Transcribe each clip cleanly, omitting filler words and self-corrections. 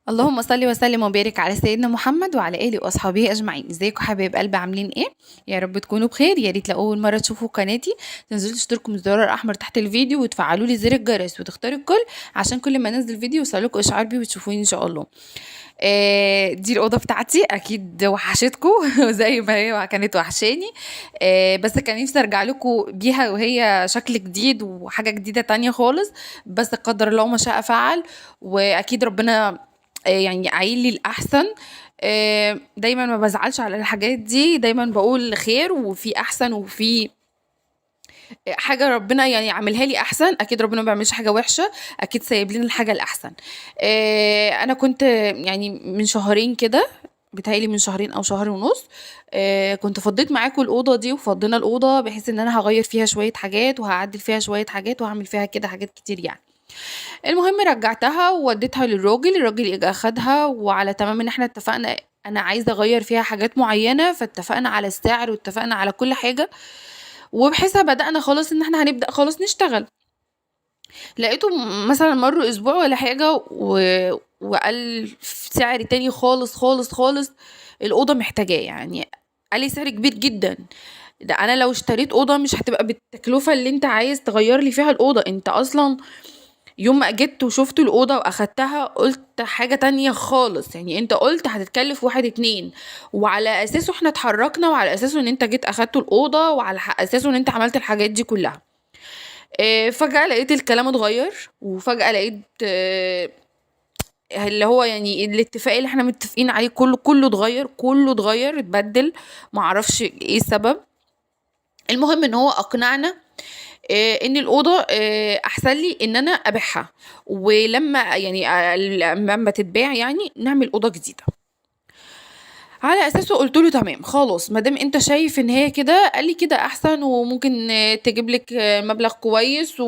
اللهم صل وسلم وبارك على سيدنا محمد وعلى اله واصحابه اجمعين. ازيكم حبايب قلبي؟ عاملين ايه؟ يا رب تكونوا بخير. يا ريت لو اول مرة تشوفوا قناتي تنزلوا تشتركوا من الزرار الاحمر تحت الفيديو وتفعلوا لي زر الجرس وتختاروا الكل عشان كل ما انزل فيديو يوصلكوا اشعار بيه وتشوفوني ان شاء الله. دي الاوضة بتاعتي، اكيد وحشتكم زي ما هي كانت وحشاني. بس كان نفسي ارجع لكم بيها وهي شكل جديد وحاجه جديدة تانية خالص، بس قدر الله ما شاء فعل، واكيد ربنا يعني عايل لي الاحسن. دايما ما بزعلش على الحاجات دي، دايما بقول خير وفي احسن وفي حاجة ربنا يعني عاملها لي احسن. اكيد ربنا ما بيعملش حاجة وحشة، اكيد سايب لنا الحاجة الاحسن. انا كنت يعني من شهرين كده، بيتهيألي من شهرين او شهر ونص، كنت فضيت معاكم الاوضة دي، وفضينا الاوضة بحيث ان انا هغير فيها شوية حاجات وهعدل فيها شوية حاجات وهعمل فيها كده حاجات كتير يعني. المهم رجعتها ووديتها للراجل، الراجل اجى اخدها، وعلى تمام ان احنا اتفقنا انا عايزه اغير فيها حاجات معينة، فاتفقنا على السعر واتفقنا على كل حاجة، وبحيثها بدأنا خلاص ان احنا هنبدأ خلاص نشتغل. لقيته مثلا مر اسبوع ولا حاجة وقال سعر تاني خالص خالص خالص الاوضة محتاجاه، يعني قال لي سعر كبير جدا، ده انا لو اشتريت اوضة مش هتبقى بالتكلفه اللي انت عايز تغير لي فيها الاوضة. انت اصلا يوم ما جيت وشفت الأوضة وأخدتها قلت حاجة تانية خالص، يعني انت قلت هتتكلف 1 2، وعلى أساسه احنا اتحركنا، وعلى أساسه ان انت جيت أخدت الأوضة، وعلى أساسه ان انت عملت الحاجات دي كلها. فجأة لقيت الكلام اتغير، وفجأة لقيت اللي هو يعني الاتفاق اللي احنا متفقين عليه كله اتغير، كله اتغير، اتبدل، معرفش ايه السبب. المهم ان هو اقنعنا ان الاوضة احسن لي ان انا ابيعها، ولما يعني لما تتباع يعني نعمل اوضة جديدة. على اساسه قلت له تمام خلاص، ما دام انت شايف ان هي كده، قال لي كده احسن، وممكن تجيب لك مبلغ كويس،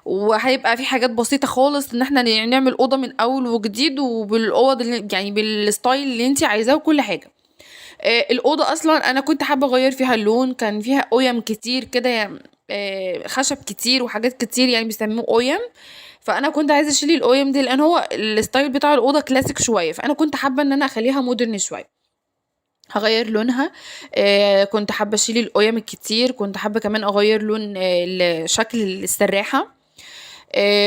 وهيبقى في حاجات بسيطة خالص ان احنا نعمل اوضة من اول وجديد، وبالاوض اللي يعني بال style اللي انت عايزاه وكل حاجة. الاوضة اصلا انا كنت حابة اغير فيها اللون، كان فيها قيم كتير كده، خشب كتير وحاجات كتير يعني بيسموه قيم، فانا كنت عايزه اشيل القيم دي لان هو ال style بتاع الاوضة كلاسيك شوية، فانا كنت حابة ان انا اخليها modern شوية، هغير لونها. كنت حابة اشيل القيم الكتير، كنت حابة كمان اغير لون شكل السراحه،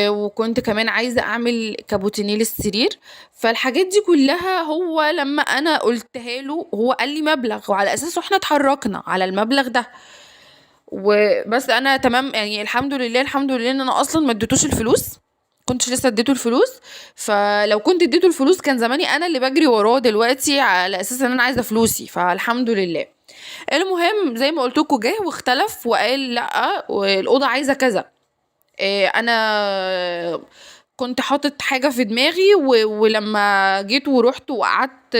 وكنت كمان عايزه اعمل كابوتينيه للسرير. فالحاجات دي كلها هو لما انا قلتها له هو قال لي مبلغ، وعلى اساسه احنا اتحركنا على المبلغ ده وبس. انا تمام يعني، الحمد لله الحمد لله ان انا اصلا ما اديتوش الفلوس، كنتش لسه اديته الفلوس، فلو كنت اديته الفلوس كان زماني انا اللي بجري وراه دلوقتي على اساس ان انا عايزه فلوسي، فالحمد لله. المهم زي ما قلت لكم جه واختلف وقال لا والاوضه عايزه كذا. انا كنت حاطط حاجة في دماغي، ولما جيت ورحت وقعدت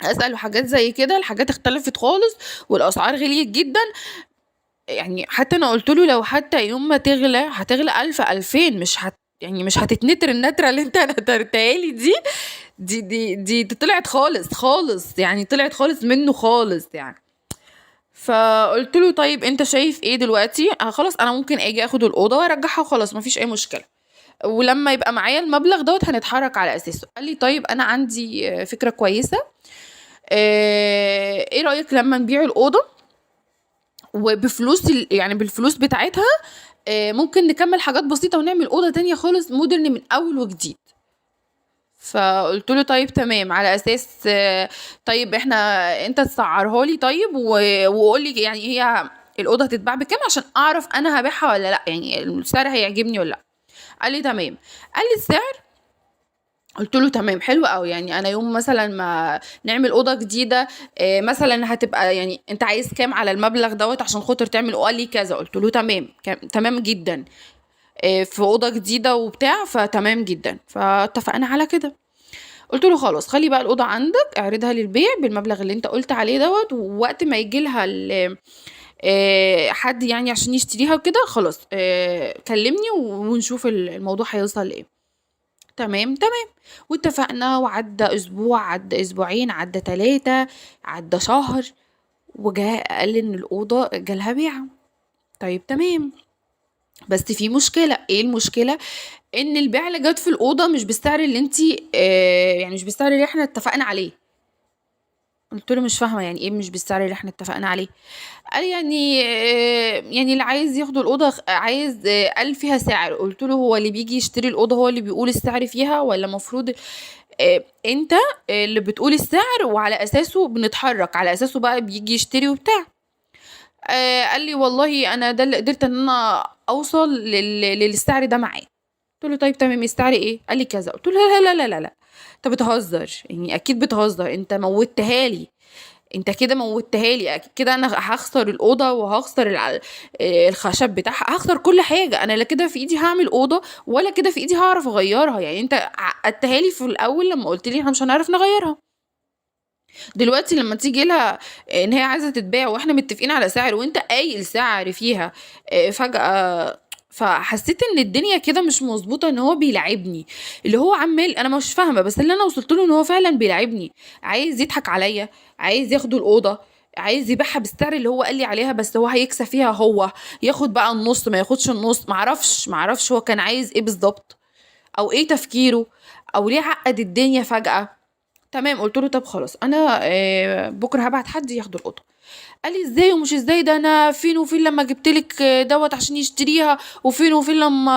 اسال وحاجات زي كده، الحاجات اختلفت خالص والاسعار غليت جدا. يعني حتى انا قلت له لو حتى يوم ما تغلى هتغلى 1000 2000، مش هتتنتر النتره اللي انت نترتها لي دي، دي دي دي طلعت خالص خالص، يعني طلعت خالص منه خالص يعني. فقلت له طيب انت شايف ايه دلوقتي؟ خلاص انا ممكن اجي اخد الاوضة وارجعها وخلاص، مفيش اي مشكلة، ولما يبقى معايا المبلغ دوت هنتحرك على اساسه. قال لي طيب انا عندي فكرة كويسة، ايه رايك لما نبيع الاوضة وبفلوس يعني بالفلوس بتاعتها، ممكن نكمل حاجات بسيطة ونعمل اوضة تانية خالص مودرن من اول وجديد. فقلت له طيب تمام، على اساس طيب انت تسعرها لي طيب، وقول لي يعني هي الاوضة هتتباع بكام عشان اعرف انا هبيعها ولا لا، يعني السعر هيعجبني ولا لا. قال لي تمام، قال لي السعر، قلت له تمام حلو قوي، يعني انا يوم مثلا ما نعمل اوضة جديدة، مثلا هتبقى يعني انت عايز كام على المبلغ دوت عشان خاطر تعمل؟ قال لي كذا، قلت له تمام، تمام جدا، في اوضة جديدة وبتاع، فتمام جدا. فاتفقنا على كده، قلت له خلاص خلي بقى الاوضة عندك، اعرضها للبيع بالمبلغ اللي انت قلت عليه دوت، ووقت ما يجي لها حد يعني عشان يشتريها وكده، خلاص، كلمني ونشوف الموضوع هيوصل لايه. تمام تمام، واتفقنا. وعدى اسبوع، عدى اسبوعين، عدى 3، عدى شهر، وجاء قال ان الاوضة جالها بيع. طيب تمام. بس في مشكلة. إيه المشكلة؟ إن البيعة اللي جات في الأوضة مش بالسعر اللي أنتِ يعني مش بالسعر اللي إحنا اتفقنا عليه. قُلت له: "مش فاهمة يعني إيه مش بالسعر اللي إحنا اتفقنا عليه؟" قال: "يعني اللي عايز ياخد الأوضة عايز قال فيها سعر." قُلت له: "هو اللي بييجي يشتري الأوضة هو اللي بيقول السعر فيها والّا المفروض أنت اللي بتقول السعر وعلى أساسه بنتحرك، على أساسه بقى بييجي يشتري وبتاع." قال لي: "والله أنا ده اللي قدرت إن أنا أوصل للسعر ده معاه." قُلت له: "طيب تمام، السعر إيه؟" قال لي: "كذا." قُلت له: "لا، لا، لا، لا، لا، أنت بتهزر، يعني أكيد بتهزر، أنت موّتها لي، أنت كده موّتها لي، أكيد كده أنا هاخسر الأوضة وهاخسر الخشب بتاعها، هاخسر كل حاجة، أنا لا كده في إيدي هاعمل أوضة ولا كده في إيدي هاعرف أغيّرها، يعني أنت عقدتها لي في الأول لمّا قُلت لي إحنا مش هنعرف نغيّرها. دلوقتي لمّا تيجي لها إن هي عايزة تتباع وإحنا متفقين على سعر وأنت قايل سعر فيها، فجأة." فحسيت إن الدنيا كده مش مضبوطة، إن هو بيلاعبني، اللي هو عمّال أنا مش فاهمة، بس اللي أنا وصلت له إن هو فعلًا بيلاعبني، عايز يضحك عليّا، عايز ياخد الأوضة، عايز يبيعها بالسعر اللي هو قال لي عليها، بس هو هيكسب فيها هو، ياخد بقى النُص ما ياخدش النُص، ما أعرفش، ما أعرفش هو كان عايز إيه بالضبط، أو إيه تفكيره، أو ليه عقّد الدنيا فجأة. تمام، قُلت له: "طب خلاص أنا بكرة هابعت حد ياخد الأوضة." قال لي: "إزاي ومش إزاي، ده أنا فين وفين لمّا جِبت لِك دوّة عشان يشتريها، وفين وفين لمّا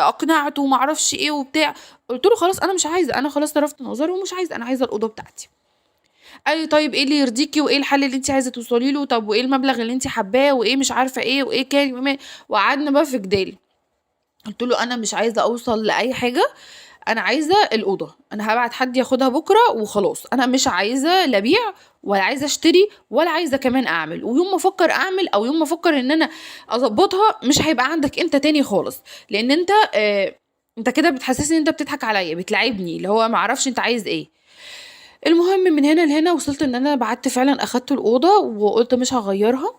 أقنعته وما أعرفش إيه وبتاع." قُلت له: "خلاص أنا مش عايزة، أنا خلاص صرفت نظر ومش عايزة، أنا عايزة الأوضة بتاعتي." قال لي: "طيب إيه اللي يرضيكِ وإيه الحل اللي أنتِ عايزة توصلي له، طب وإيه المبلغ اللي أنتِ حاباه وإيه مش عارفة إيه وإيه كان وما." وقعدنا بقى في جدال. قُلت له: "أنا مش عايزة أوصل لأي حاجة، أنا عايزة الأوضة، أنا هابعت حد ياخدها بكرة وخلاص، أنا مش عايزة لا أبيع ولا عايزة أشتري ولا عايزة كمان أعمل، ويوم ما أفكر أعمل أو يوم ما أفكر إن أنا أضبطها مش هيبقى عندك أنت تاني خالص، لأن أنت كده بتحسسني إن أنت بتضحك عليّا، بتلاعبني، اللي هو ما أعرفش أنت عايز إيه." المهم من هنا لهنا وصلت إن أنا بعتّ فعلًا، أخدت الأوضة وقُلت مش هاغيّرها،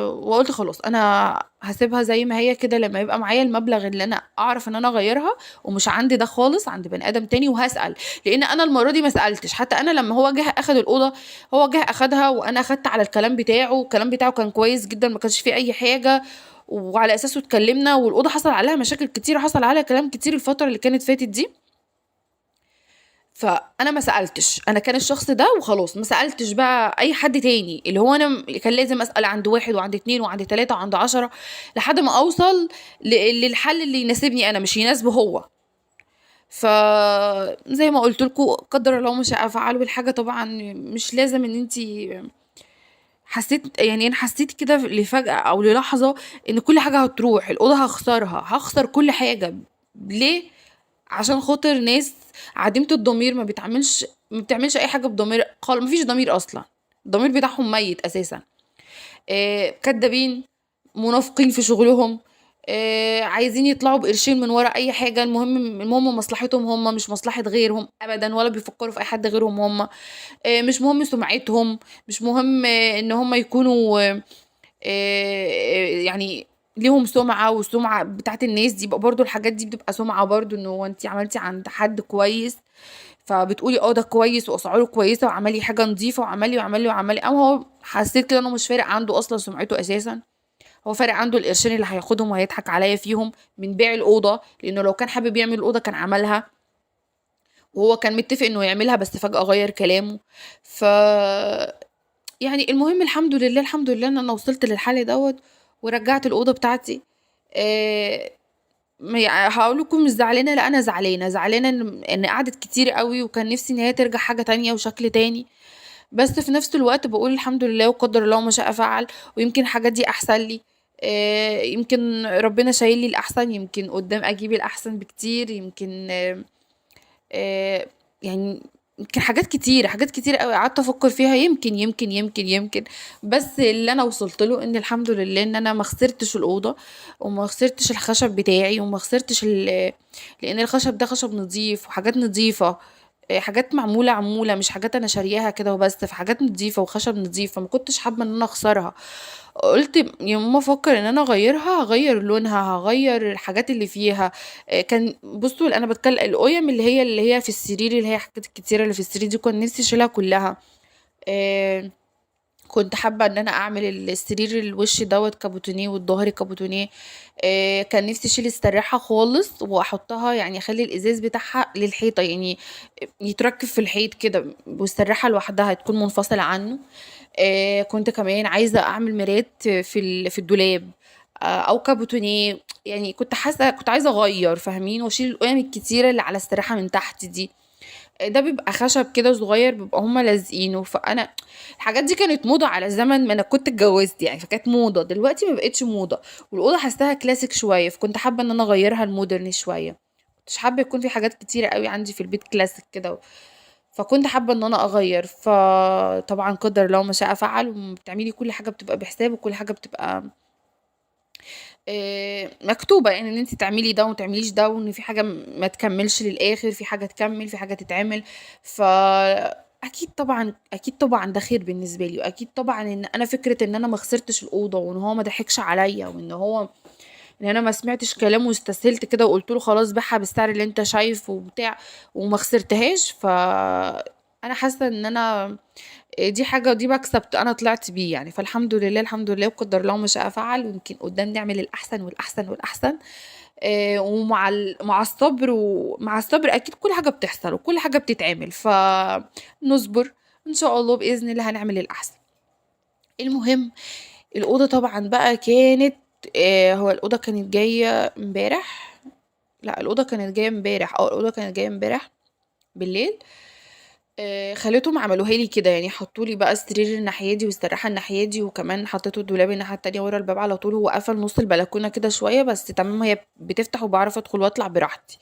وقُلت خلاص أنا هاسيبها زي ما هي كده لمّا يبقى معايا المبلغ اللي أنا أعرف إن أنا أغيّرها، ومش عندي ده خالص، عند بني آدم تاني وهاسأل، لإن أنا المرّة دي ما سألتش، حتى أنا لمّا هو جه أخد الأوضة، هو جه أخدها وأنا أخدت على الكلام بتاعه، والكلام بتاعه كان كويس جدًا، ما كانش فيه أي حاجة، وعلى أساسه اتكلمنا، والأوضة حصل عليها مشاكل كتير، وحصل عليها كلام كتير الفترة اللي كانت فاتت دي. فأنا ما سألتش، أنا كان الشخص ده وخلاص، ما سألتش بقى أي حد تاني، اللي هو أنا كان لازم أسأل عند 1 وعند 2 وعند 3 وعند 10 لحد ما أوصل للحل اللي يناسبني أنا، مش يناسبه هو. فزي ما قُلت لكم قدر الله ما شاء فعل، والحاجة طبعًا مش لازم إن أنتِ حسيت، يعني أنا حسيت كده لفجأة أو للحظة إن كل حاجة هتروح، الأوضة هاخسرها، هاخسر كل حاجة. ليه؟ عشان خاطر ناس عديمة الضمير، ما بتعملش أي حاجة بضمير خالص، ما فيش ضمير أصلًا، الضمير بتاعهم ميت أساسًا. كدابين، منافقين في شغلهم، عايزين يطلعوا بقرشين من ورا أي حاجة، المهم مصلحتهم هم مش مصلحة غيرهم أبدًا، ولا بيفكروا في أي حد غيرهم هم. مش مهم سمعتهم، مش مهم إن هم يكونوا، ليهم سمعة، والسمعة بتاعت الناس دي بقى برضو الحاجات دي بتبقى سمعة برضو، إن هو انتي عملتي عند حد كويس فبتقولي ده كويس وأسعاره كويسة وعمل لي حاجة نظيفة وعمل لي وعمل لي وعمل لي، أو هو حسيت كده إنه مش فارق عنده أصلا سمعته أساسا، هو فارق عنده القرشين اللي هياخدهم وهيضحك عليا فيهم من بيع الأوضة، لأنه لو كان حابب يعمل الأوضة كان عملها، وهو كان متفق إنه يعملها بس فجأة غير كلامه. المهم الحمد لله، الحمد لله إن أنا وصلت للحل دوت ورجعت الأوضة بتاعتي. هقول لكم مش زعلانة، لا أنا زعلانة، زعلانة إن قعدت كتير قوي وكان نفسي إن هي ترجع حاجة تانية وشكل تاني، بس في نفس الوقت بقول الحمد لله وقدر الله ما شاء فعل، ويمكن الحاجات دي أحسن لي، يمكن ربنا شايل لي الأحسن، يمكن قدام أجيب الأحسن بكتير، يمكن حاجات كتير، حاجات كتير قوي قعدت أفكر فيها، يمكن، يمكن، يمكن، يمكن. بس اللي أنا وصلت له إن الحمد لله إن أنا ما خسرتش الأوضة وما خسرتش الخشب بتاعي وما خسرتش لأن الخشب ده خشب نظيف وحاجات نظيفة، حاجات معمولة عمولة مش حاجات أنا شارياها كده وبس، فحاجات نظيفة وخشب نظيف، فما كنتش حابة إن أنا أخسرها. قلت يوم ما أفكر إن أنا أغيرها هغير لونها، هغير الحاجات اللي فيها. كان بصوا أنا بتكلم القيم اللي هي في السرير، اللي هي الحاجات الكتيرة اللي في السرير دي كنت نفسي أشيلها كلها. كنت حابة ان انا اعمل السرير الوش دوت كابوتونيه والظهر كابوتونيه. كان نفسي اشيل السراحه خالص واحطها، يعني اخلي الازاز بتاعها للحيطه، يعني يتركب في الحيط كده، والسراحه لوحدها تكون منفصلة عنه. كنت كمان عايزه اعمل مرايات في الدولاب، او كابوتونيه. يعني كنت حاسه كنت عايزه اغير، فاهمين، واشيل القيم الكتيرة اللي على السراحه من تحت دي. ده بيبقى خشب كده صغير بيبقى هما لازقينه. فانا الحاجات دي كانت موضة على زمن ما انا كنت اتجوزت يعني، فكانت موضة، دلوقتي ما بقتش موضة. والاوضه حاساها كلاسيك شوية، فكنت حابة ان انا اغيرها ل modern شوية. مش حابة يكون في حاجات كتيرة قوي عندي في البيت كلاسيك كده، فكنت حابة ان انا اغير. فطبعا قدر الله ما شاء فعل، وبتعملي كل حاجة بتبقى بحساب، وكل حاجة بتبقى مكتوبة، يعني ان انت تعملي ده وما تعمليش ده، وان في حاجة ما تكملش للاخر، في حاجة تكمل، في حاجة تتعمل. ف اكيد طبعا، اكيد طبعا ده خير بالنسبة لي، واكيد طبعا ان انا فكرة ان انا ما خسرتش الاوضة، وان هو ما ضحكش عليا، وان هو ان انا ما سمعتش كلامه واستسهلت كده وقلت له خلاص بيعها بالسعر اللي انت شايفه وبتاع، وما خسرتهاش. ف انا حاسه ان انا دي حاجة، دي مكسب انا طلعت بيه يعني. فالحمد لله، الحمد لله، وقدر الله ما شاء فعل، ويمكن قدام نعمل الاحسن والاحسن والاحسن. ومع مع الصبر، ومع الصبر اكيد كل حاجة بتحصل وكل حاجة بتتعمل، فنصبر ان شاء الله باذن الله هنعمل الاحسن. المهم الاوضة طبعا بقى كانت، هو الاوضة كانت جاية امبارح، لا الاوضة كانت جاية امبارح، الاوضة كانت جاية امبارح بالليل. خليتهم عملوها لي كده، يعني حطوا لي بقى السرير الناحية دي والسراحه الناحية دي، وكمان حطيته الدولاب الناحية التانية ورا الباب على طول. هو قفل نص البلكونه كده شوية بس تمام، هي بتفتح وبعرف ادخل واطلع براحتي.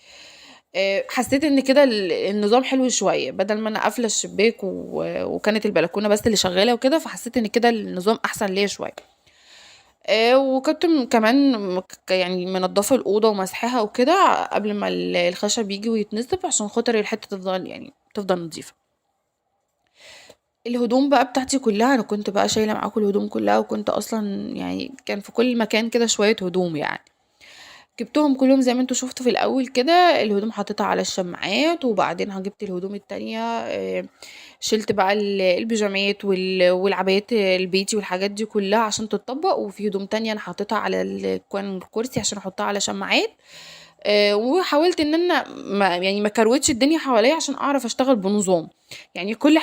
حسيت ان كده النظام حلو شوية، بدل ما انا قافله الشباك وكانت البلكونه بس اللي شغالة وكده، فحسيت ان كده النظام احسن ليا شوية. وكنت كمان يعني منضفه الاوضة ومسحاها وكده قبل ما الخشب يجي ويتنصب، عشان خاطر الحتة تفضل نظيفة. الهدوم بقى بتاعتي كلها انا كنت بقى شايله معاكم الهدوم كلها، وكنت اصلا يعني كان في كل مكان كده شوية هدوم يعني، جبتهم كلهم زي ما انتوا شفتوا في الاول كده. الهدوم حطيتها على الشماعات، وبعدين جبت الهدوم التانية، شلت بقى البيجامات والعبايات البيتي والحاجات دي كلها عشان تتطبق، وفي هدوم تانية انا حطيتها على الكرسي عشان احطها على شماعات. وحاولت ان انا ما كروتش الدنيا حواليا عشان اعرف اشتغل بنظام، يعني كل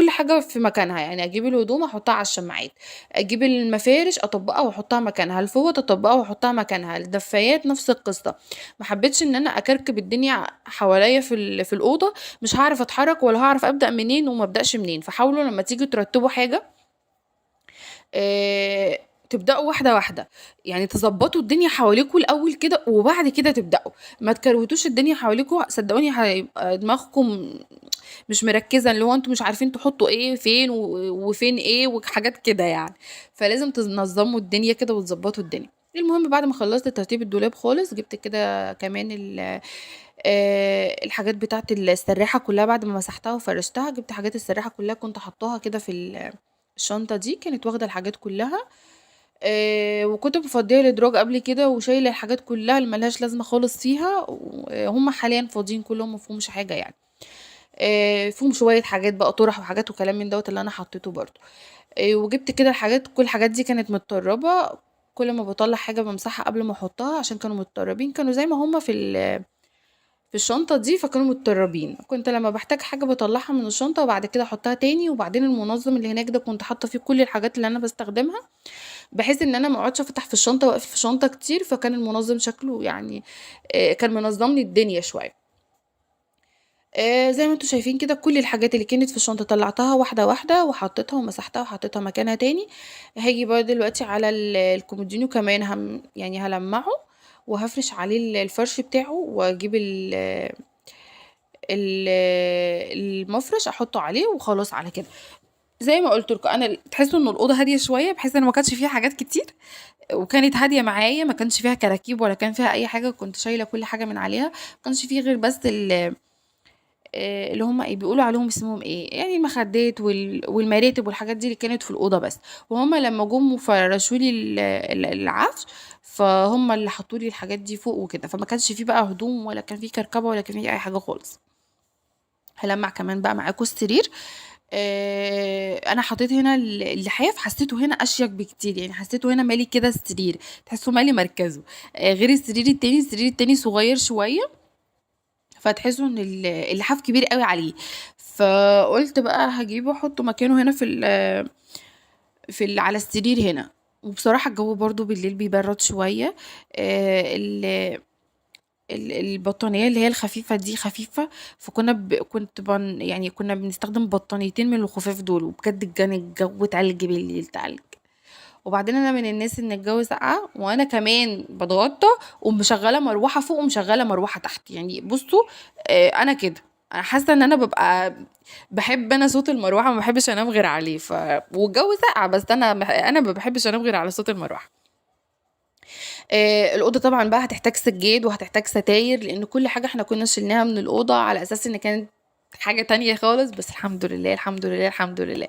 حاجة في مكانها. يعني اجيب الهدوم احطها على الشماعات، اجيب المفارش اطبقها واحطها مكانها، الفوط اطبقها واحطها مكانها، الدفايات نفس القصة. ما حبيتش ان انا اكركب الدنيا حواليا في الاوضة، مش هعرف اتحرك ولا هعرف ابدا منين وما ابداش منين. فحاولوا لما تيجوا ترتبوا حاجة، تبداوا واحدة واحدة، يعني تظبطوا الدنيا حواليكوا الاول كده وبعد كده تبداوا، ما تكروتوش الدنيا حواليكوا، صدقوني هيبقى دماغكم مش مركزه، اللي هو انتوا مش عارفين تحطوا ايه فين وفين ايه وحاجات كده يعني. فلازم تنظموا الدنيا كده وتظبطوا الدنيا. المهم بعد ما خلصت ترتيب الدولاب خالص، جبت كده كمان الحاجات بتاعت السراحه كلها بعد ما مسحتها وفرشتها، جبت حاجات السراحه كلها كنت حطاها كده في الشنطة دي، كانت واخده الحاجات كلها. وكنت مفضيه الادراج قبل كده وشايله الحاجات كلها اللي ملهاش لازمه خالص فيها، وهم حاليا فاضيين كلهم ما فيهمش حاجة يعني. فيهم شوية حاجات بقى طرح وحاجات وكلام من دوت اللي انا حطيته برضو. وجبت كده الحاجات، كل الحاجات دي كانت متطربه، كل ما بطلع حاجة بمسحها قبل ما احطها عشان كانوا متطربين، كانوا زي ما هم في الشنطة دي، فكانوا متطربين. كنت لما بحتاج حاجة بطلعها من الشنطة وبعد كده احطها تاني. وبعدين المنظم اللي هناك ده كنت حاطه فيه كل الحاجات اللي انا بستخدمها، بحيث ان انا ما اقعدش افتح في الشنطة واقف في شنطه كتير، فكان المنظم شكله كان منظم لي الدنيا شوية. زي ما انتم شايفين كده كل الحاجات اللي كانت في الشنطة طلعتها واحدة واحدة وحطيتها ومسحتها وحطيتها مكانها تاني. هاجي بقى دلوقتي على الكومودينو كمان، هلمعه وهفرش عليه الفرش بتاعه، واجيب المفرش احطه عليه وخلاص على كده. زي ما قلت لكم انا تحسوا ان الاوضة هادية شوية، بحيث ان ما كانش فيها حاجات كتير وكانت هادية معايا، ما كانش فيها كراكيب ولا كان فيها اي حاجة، كنت شايله كل حاجة من عليها، ما كانش فيه غير بس اللي هم ايه بيقولوا عليهم اسمهم ايه، يعني المخدات والمراتب والحاجات دي اللي كانت في الاوضة بس. وهم لما جم وفرشوا لي العفش، فهم اللي حطوا لي الحاجات دي فوق وكده، فما كانش فيه بقى هدوم ولا كان فيه كركبه ولا كان فيه اي حاجة خالص. هلمع كمان بقى معاكم السرير. انا حطيت هنا اللحاف، حسيته هنا اشيك بكتير، يعني حسيته هنا مالي كده السرير، تحسه مالي مركزه، غير السرير التاني. السرير التاني صغير شوية، فتحسوا ان اللحاف كبير قوي عليه. فقلت بقى هجيبه احطه مكانه هنا في على السرير هنا. وبصراحة الجو برضو بالليل بيبرد شوية. البطانية اللي هي الخفيفة دي خفيفة، فكنا ب... كنت بن... يعني كنا بنستخدم بطانيتين من الخفاف دول، وبجد كان الجو تلج بالليل، تلج. وبعدين انا من الناس ان الجو ساقعة وانا كمان بتغطى ومشغلة مروحة فوق ومشغلة مروحة تحت. يعني بصوا، انا كده انا حاسة ان انا ببقى بحب انا صوت المروحة، ما بحبش انام غير عليه. والجو ساقع، بس انا ما بحبش انام غير على صوت المروحة. الأوضة طبعا بقى هتحتاج سجاد وهتحتاج ستاير، لأن كل حاجة احنا كنا شلناها من الأوضة على أساس إن كانت حاجة تانية خالص، بس الحمد لله الحمد لله الحمد لله.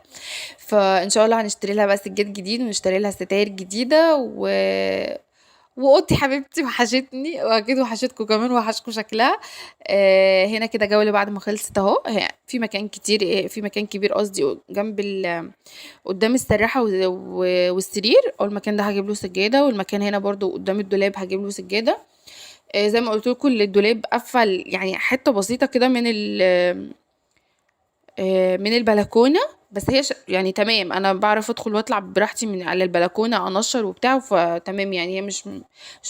فإن شاء الله هنشتري لها بقى سجاد جديد ونشتري لها ستاير جديدة. وأوضتي حبيبتي وحشتني، وأكيد وحشتكم كمان، وحشكم شكلها. هنا كده جولة بعد ما خلصت أهو. في مكان كتير، في مكان كبير قصدي جنب قدام السراحة والسرير. أو المكان ده هجيب له سجادة، والمكان هنا برضو قدام الدولاب هجيب له سجادة. زي ما قلت لكم الدولاب قفل يعني حتة بسيطة كده من البلكونة، بس هي يعني تمام، انا بعرف ادخل واطلع براحتي من على البلكونة انشر وبتاع، فتمام يعني هي مش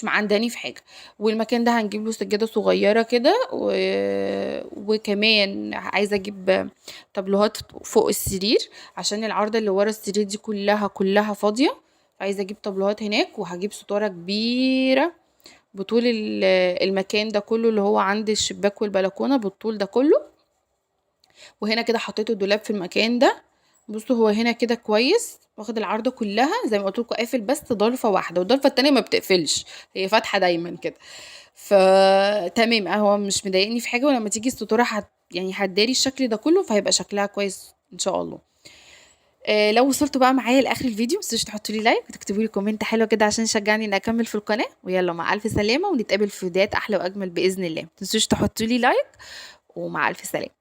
معنداني في حاجة. والمكان ده هنجيب له سجادة صغيرة كده، وكمان عايزة اجيب تابلوهات فوق السرير عشان العارضة اللي ورا السرير دي كلها فاضية، عايزة اجيب تابلوهات هناك. وهجيب ستارة كبيرة بطول المكان ده كله اللي هو عند الشباك والبلكونة بالطول ده كله. وهنا كده حطيت الدولاب في المكان ده. بصوا هو هنا كده كويس، واخد العارضة كلها زي ما قلت لكم، قافل بس ضلفة واحدة، والضلفة التانية ما بتقفلش، هي فاتحة دايما كده. فتمام هو مش مضايقني في حاجة. ولما تيجي الستارة يعني هتداري الشكل ده كله، فهيبقى شكلها كويس ان شاء الله. لو وصلتوا بقى معايا لاخر الفيديو متنسوش تحطوا لي like وتكتبوا لي comment حلو كده عشان يشجعني اني اكمل في القناة. ويلا مع الف سلامة، ونتقابل في فيديوهات احلى واجمل باذن الله. متنسوش تحطوا لي like، ومع الف سلامة.